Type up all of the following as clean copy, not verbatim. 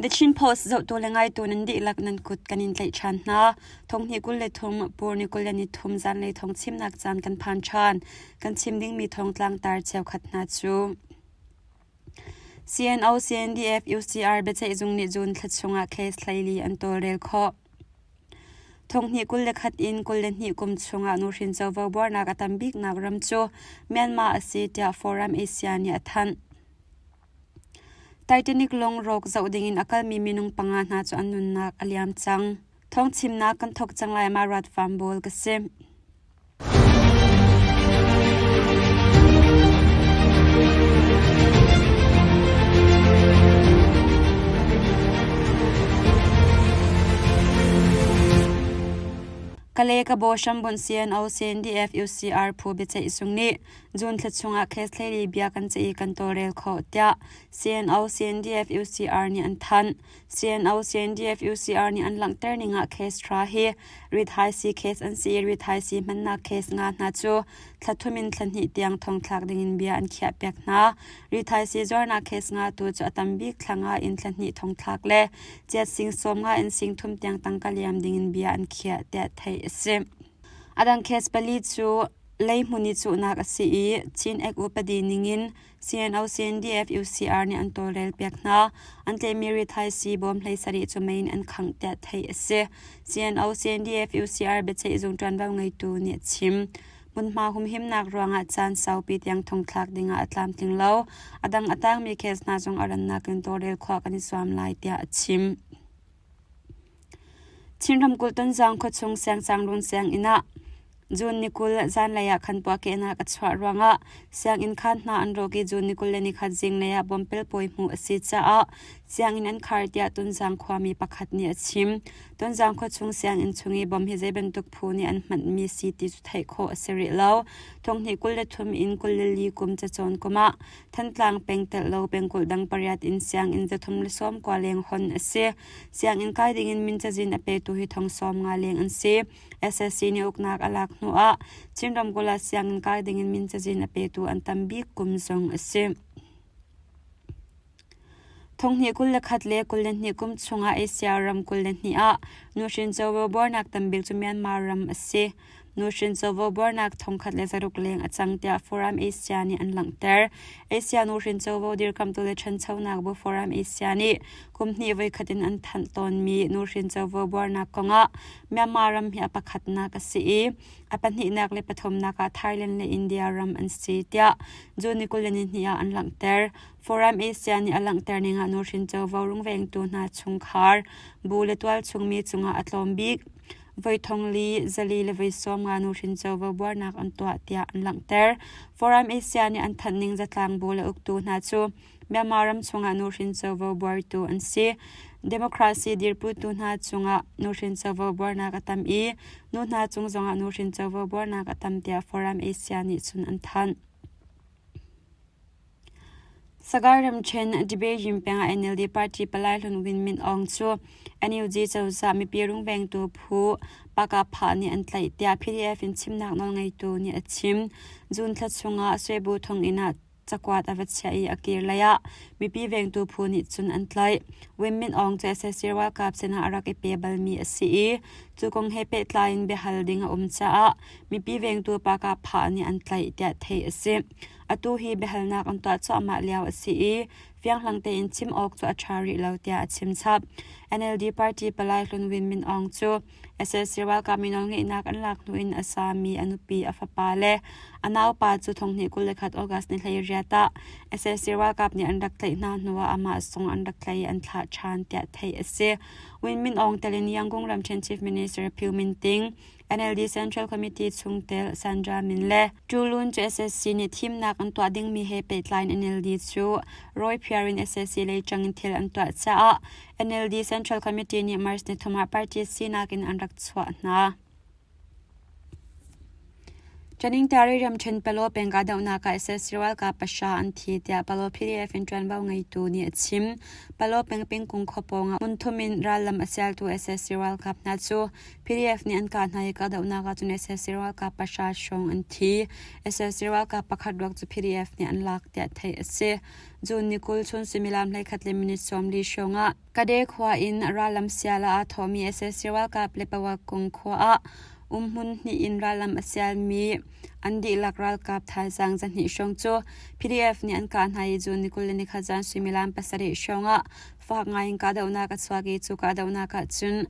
The Chin Post zohtu le ngaitu nan dihlak nan kut kan in tlaih ṭhan hna. Thonghnih 23 Pur ni 23 zanlei thawng chimnak caan kan phan ṭhan. Kan chim dingmi thawngtlang tar cheukhat hna cu CNO, CNDF, UCR biaceihzung nih June thla chungah case 14 an tawlrel khawh. Thonghnih 21 in 22 kum chungah nuhrin covo buarnak a tam biknak ram cu Myanmar a si tiah Forum Asia nih a thanh. Titanic lawng rawk zoh dingin a kalmi minung panga hna cu an nunnak a liam cang. Thawngchimnak kan thawk cang lai ma Ruat Farm Bawl ka si. Kale Kabo Shambunh CNO CNDF UCR phu biaceih zung nih June thla chungah case hleili bia kan ceih i kan tawlrel khawh tiah CNO CNDF UCR nih an thanh. CNO CNDF UCR nih an langhter ning ah case ṭha hi rithaisii case an si i rithaisii hmannak case nga hna cu thla thum in thla hnih tiang thongthlak dingin bia an khiahpiak hna. Rithaisii zuarnak case nga tu cu a tam bik thla nga in thla hnih thongthlak le chiat sing sawm nga in sing thum tiang tangka liam dingin bia an khiah tiah theih a si. A dang case pali cu Leihmun i cuhnak a si i Chin Ek upadi ningin CNO CNDF UCR nih an tawlrelpiak hna. An tlaihmi rithaisii bawm 17 cu mei in an khangh tiah theih a si. CNO CNDF UCR biaceihzung ṭuanvo ngeitu nih a chim. Hmunhma humhimnak ruangah caan saupi tiang thongthlak dingah a tlamtling lo. A dang a tangmi case hna zong a rannak in tawlrel khawh kan i zuam lai tiah a chim. Chin ramkulh Tonzang khuachung Siangsangrun sianginn ah June ni 20 zanlei ah khan puahkehnak a chuah ruangah sianginn khaan hna an rawk i June ni 21 zinglei ah bawmpel pawi hmuh a si caah sianginn an khar tiah Tonzang khuami pakhat nih a chim. Tonzang khuachung sianginn chung i bom hi zei bantuk phu nih an hmanhmi si ti cu theih khawh a si rih lo. Thonghnih 23 in 24 kum cacawn kum ah Thantlang peng telh lo pengkulh dang pariat in sianginn 390 leng hon a si. Sianginn kai dingin min cazin a petu hi thong 50 leng an si. SSC nih uknak a lak hnu ah Chin ramkulh ah sianginn kai dingin min cazin a petu an tam bik kum zong a si. Thonghnih 21 le 22 kum chungah Asia ram 22 ah nuhrin covo buarnak tambik cu Myanmar ram a si. Nuhrin covo buarnak 1600 leng a cang tiah Forum Asia nih an langhter. Asia nuhrin covo dirkamtu le ṭhanchonak bu Forum Asia nih kum hnih voikhat in an thanh tawnmi nuhrin covo buarnak kongah Myanmar ram hi a pakhatnak a si i a pahnihnak le pathumnak ah Thailand le India ram an si tiah June ni 22 ah an langhter. Forum Asia nih a langhter ning ah nuhrin covo rungvengtu hna chungkhar bu le tualchungmi cungah a tlawm bik voi thong li zali le voi sawm nga nuhrin covo buarnak an tuah tiah an langhter. Forum Asia nih an thanh ning zatlang bu le uktu hna cu Myanmar ram chungah nuhrin covo buartu an si. Democracy dirputu hna cungah nuhrin covo buarnak a tam i nu hna cung zongah nuhrin covo buarnak a tam tiah Forum Asia nih cun an thanh. Sagaing ramṭhen Debate peng ah NLD party palai hlun Win Myint Aung cu NUG cozah mipi rungvengtu phu Pakapha nih an tlaih tiah PDF in chimnak nawlngeitu nih a chim. June thla chungah Swebu thonginn ah cakuat a va chiah i a kir lei ah mipi vengtu phu nih cun an tlaih. Win Myint Aung cu sac ralkap sinah a rak i pe balmi a si i cu kong he pehtlai in biahal ding a um caah mipi vengtu Pakapha nih an tlaih tiah theih a si. Atu hi biahalnak an tuah cuahmah lio a si i fianghlang tein chim awk cu a ṭha rih lo tiah a chim chap. NLD party palai Hlun Win Min Aung cu sac ralkap mi nawlngeihnak an lak hnu in a sami a nupi, a fapa le a naupa cu thonghnih 21 August ni 18 ah sac ralkap nih an rak tlaih hna hnuah amah zong an rak tlaih i an thlah ṭhan tiah theih a si. Win Min Aung tel in Yangon ramṭhen Chief Minister Phyu Min Ting, NLD Central Committee chungtel Sandra Min le Tulun cu SSC nih thimnak an tuah dingmi he pehtlai in NLD cu rawiphiar in SSC lei ṭang in thil an tuah caah NLD Central Committee nih March nithum ah party sinak in an rak chuah hna. Ṭaningtari ramṭhen Palaw peng kahdohnak ah sac ralkap pahra an thi tiah Palaw PDF in ṭuanvo ngeitu nih a chim. Palaw peng pingkung khua pawngah hmunthum in rallam a sialtu sac ralkap hna cu PDF nih an kah hna i kahdohnak ah cun sac ralkap pahra hrawng an thi. Sac ralkap pakhat ruak cu PDF nih an lak tiah theih a si. June ni 20 chun suimilam 11 le minute 40 hrawng ah Kade khua in rallam sial ah aa thawhmi sac ralkap le Pawakung khua ah umhmun hnih in rallam a sialmi an dihlak ralkap thazaang 200 hrawng cu PDF nih an kah hna i June ni 24 zan suimilam 7 hrawng ah fak ngai in kahdohnak a chuak i cu kahdohnak ah cun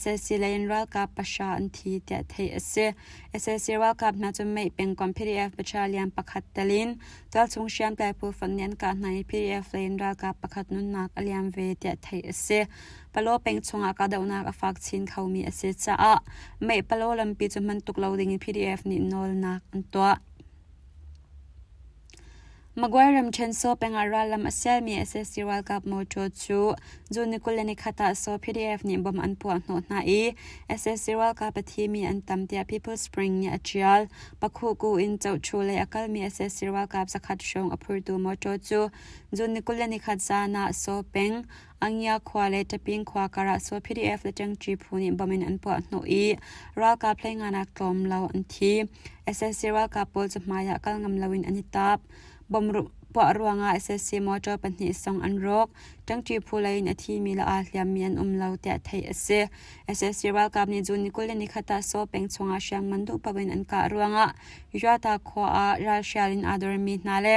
sac lei in ralkap pahra an thi tiah theih a si. Sac ralkap hna cu Meih pengkomh PDF battalion pakhat tel in Tualchung hriamtlai phu fonh nih an kah hna i PDF lei in ralkap pakhat nunnak a liam ve tiah theih a si. Palaw peng chungah kahdohnak a fak chin khomi a si caah Meih Palaw lampi cu hman tuk lo dingin PDF nih nawlnak an tuah. Magway ramṭhen Saw peng ah rallam a sialmi sac ralkap mawṭaw cu June ni 21 ah Saw PDF nih bomb an puah hnawh hna i sac ralkap a thimi an tam tiah People Spring nih a ṭial. Pakhuhku in Cohṭhu lei a kalmi sac ralkap zakhat hrawng a phurtu mawṭaw cu June ni 21 zan ah Saw peng, Angia khua le Taping khua kar ah Saw PDF le Ṭangṭi phu nih bomb in an puah hnawh i ralkap hleinganak tlawm lo an thi. Sac ralkap pawl cu hmai ah kal ngam loin an i tap. Bomb puah ruangah sac motor pahnih zong an rawk. Ṭangṭi phu lei in a thimi le aa hliammi an um lo tiah theih a si. Sac ralkap nih June ni 21 ah Saw peng chungah hriamngan duh paoh in an kah ruangah Yata khua ah ralhrial in aa dormi hna le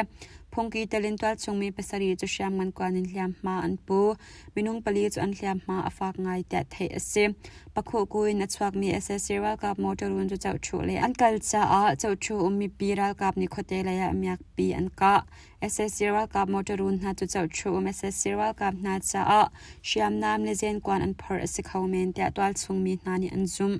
phungki tel in tualchungmi pasarih cu hriamngan kuan in hliamhma an pu. Minung pali cu an hliamhma a fak ngai tiah theih a si. Pakhuhku in a chuakmi sac ralkap motor run cu Cohṭhu lei an kal caah Cohṭhu um mipi ralkap nih khuate lei ah miakpi an kah. Sac ralkap motor run hna cu Cohṭhu um sac ralkap hna caah hriamnam le zenkuan an phorh a si kho men tiah tualchung mi hna nih an zumh.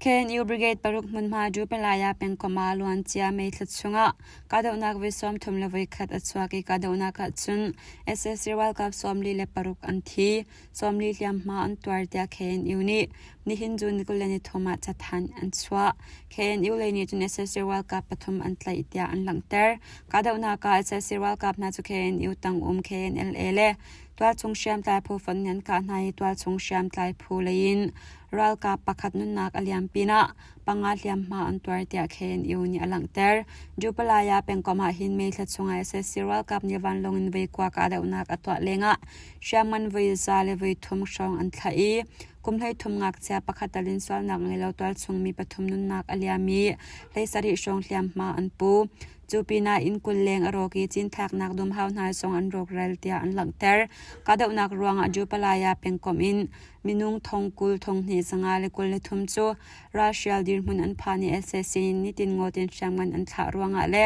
KNU Brigade paruk hmunhma Dupalaya pengkomh ah luancia May thla chungah kahdohnak voi 31 a chuak i kahdohnak ah cun sac ralkap 46 an thi, 40 hliamhma an tuar tiah KNU nih nihin June 23 ah cathanh an chuah. KNU lei nih cun sac ralkap pathum an tlaih tiah an langhter. Kahdohnak ah sac ralkap hna cu KNU tangum KNLA le tualchung hriamtlai phu fonh nih an kah hna i tualchung hriamtlai phu lei in Ralkap pakhat nunnak a liam pinah panga hliamhma an tuar tiah KNU nih a langhter. Dupalaya pengkomh ah hin May thla chungah sac ralkap nih vanlawng in voi kua kahdohnak a tuah lengah hriamngan voi za le voi thum hrawng an thlah i kum 13 ngakchia pakhat tal in sualnak ngei lo tualchung mi pathum nunnak a liam i 17 hrawng hliamhma an pu. Cu pinah inn 20 leng a rawk i cinthlaknak dumhau hna zong an rawkral tiah an langhter. Kahdohnak ruangah Dupalaya pengkomh in Minung thong 20 thong hnih 523 cu ralhrial dirhmun an phan i sac nitin ngawt in hriamngan an thlah ruangah le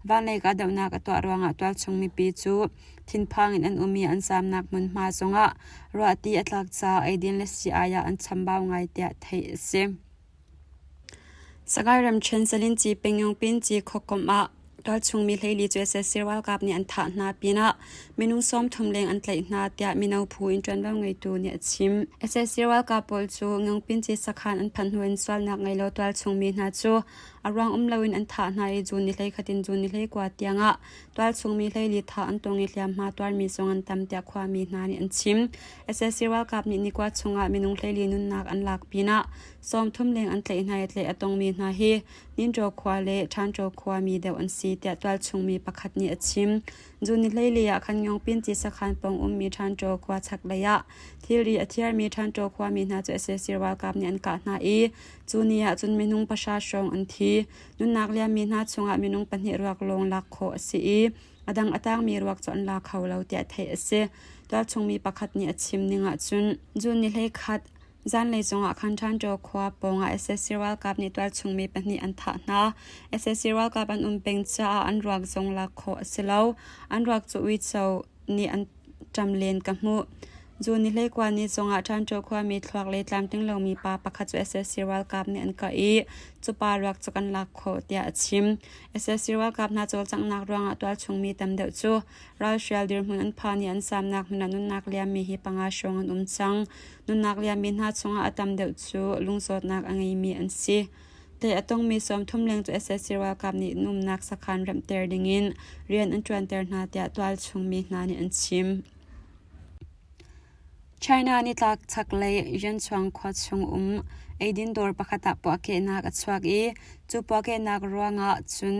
vanlei kahdohnak a tuah ruangah tualchung mipi cu thinphang in an um i an zaamnak hmunhma zongah ruahti a tlak caah eidin le sii-ai ah an chambau ngai tiah theih a si. Sagaing ramṭhen Salinci Pengyongpinci khuakomh ah tualchung mi 14 cu sac ralkap nih an thah hna pinah minung 30 leng an tlaih hna tiah mino phu in ṭuanvo ngeitu nih a chim. Sac ralkap pawl cu Ngyongpinci sakhan an phanh hnu in sualnak ngei lo tualchung mi hna cu a ruang um loin an thah hna i June ni 11 in June ni 19 tiangah tualchung mi 14 thah an tong i hliamhma tuarmi zong an tam tiah khuami hna nih an chim. Sac ralkap nih nikua chungah minung 14 nunnak an lak pinah 30 leng an tlaih hna i tlaih a tongmi hna hi Ninṭaw khua le Ṭhanṭaw khuami deuh an si tiah tualchung mi pakhat nih a chim. June ni 14 ah khan Ngyongpinci sakhan pawng ummi Ṭhanṭaw khua chaklei ah thilri a thiarmi Ṭhanṭaw khuami hna cu sac ralkap nih an kah hna i cu ni ah cun minung pahra hrawng an thi. Nunnak liammi hna chungah minung pahnih ruak lawng lak khawh a si i a dang a tangmi ruak cu an la kho lo tiah theih a si. Tualchung mi pakhat nih a chim ning ahcun June ni 11 Zanlei zongah khan Ṭhanṭaw khua pawngah sac ralkap nih tualchung mi pahnih an thah hna. Sac ralkap an um peng caah an ruak zong lak khawh a si lo. An ruak cu uico nih an ṭam len ka hmuh. June ni 19 ni zongah Ṭhanṭaw khuami thluak le tlamtling lomi pa pakhat cu sac ralkap nih an kah i cu pa ruak cu kan lak khawh tiah a chim. Sac ralkap hna cawlcanghnak ruangah tualchung mi tam deuh cu Ralhrial dirhmun an phan i an samnak hmun ah nunnak liammi hi panga hrawng an um cang. Nunnak liammi hna chungah a tam deuh cu lungzawtnak a ngeimi an si. Tlaih a tongmi 30 leng cu sac ralkap nih an umnak sakhan remhter dingin rian an ṭuanter hna tiah tualchung mi hna nih an chim. China nitlak chaklei Yanchuan khua chung um eidin dawr pakhat ah puahkehnak a chuak i cu puahkehnak ruangah cun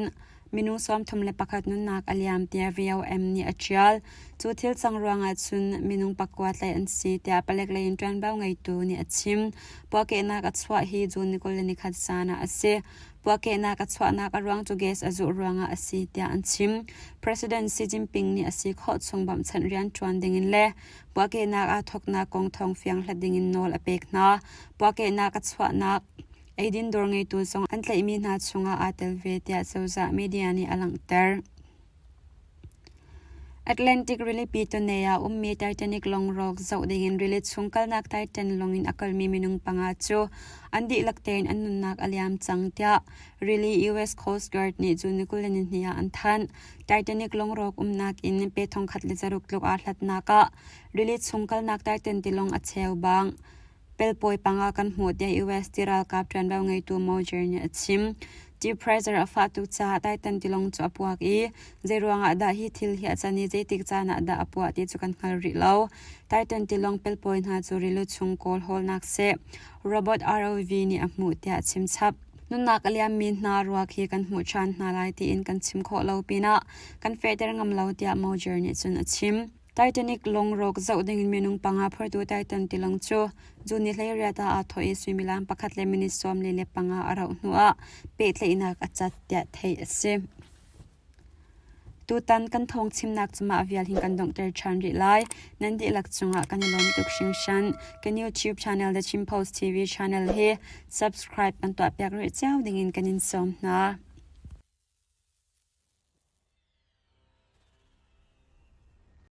minung 31 nunnak a liam tiah VOM nih a ṭial. Cu thil cang ruangah cun minung pakua tlaih an si tiah palek lei in ṭuanvo ngeitu nih a chim. Puahkehnak a chuah hi June 21 zan ah a si. Puahkehnak a chuahnak a ruang cu gas a zuh ruangah a si tiah an chim. President Xi Jinping nih a si khawh chung bawmhchanh rian ṭuan dingin le puahkehnak aa thawknak kong thawngfiang hlat dingin nawl a pek hna. Puahkehnak a chuahnak eidin dawr ngeitu zong an tlaihmi hna chungah aa tel ve tiah cozah media nih a langhter. Atlantic Rilipi tawne ah ummi Titanic lawng rawk zoh dingin rili chung kalnak Titan lawng in a kalmi minung panga cu an dihlak tein an nunnak a liam cang tiah rili US Coast Guard nih June 22 ah an thanh. Titanic lawng rawk umnak in pe 1600 tluk aa hlatnak ah rili chung kalnak Titan tilawng a cheubang Pelpawi panga kan hmuh tiah US ti ralkap ṭuanvo ngeitu Mojer nih a chim. Ti pressure a fah tuk caah Titan tilawng cu a puak i zeiruang ah dah hi thil hi a can i zeitik caan ah dah a puah ti cu kan hngal rih lo. Titan tilawng pelpawi hna cu rili chung kawl hawlnak seh robot ROV nih a hmuh tiah a chim chap. Nunnak a liammi hna ruak hi kan hmuh ṭhan hna lai tiin kan chim khawh lo pinah kan fehter ngam lo tiah Mojer nih cun a chim. Titanic lawng rawk zoh dingin minung panga phortu Titan tilawng cu June ni 18 ah aa thawh i suimilam pakhat le minute 45 a rauh hnuah pehtlaihnak a cat tiah theih a si. Tutan kan thawng chimnak cu mah vial hin kan donghter ṭhan rih lai. Nan dihlak cungah kan i lawm tuk hringhran. Kan YouTube channel The Chin Post TV channel hi subscribe kan tuahpiak rih cio dingin kan in sawm hna.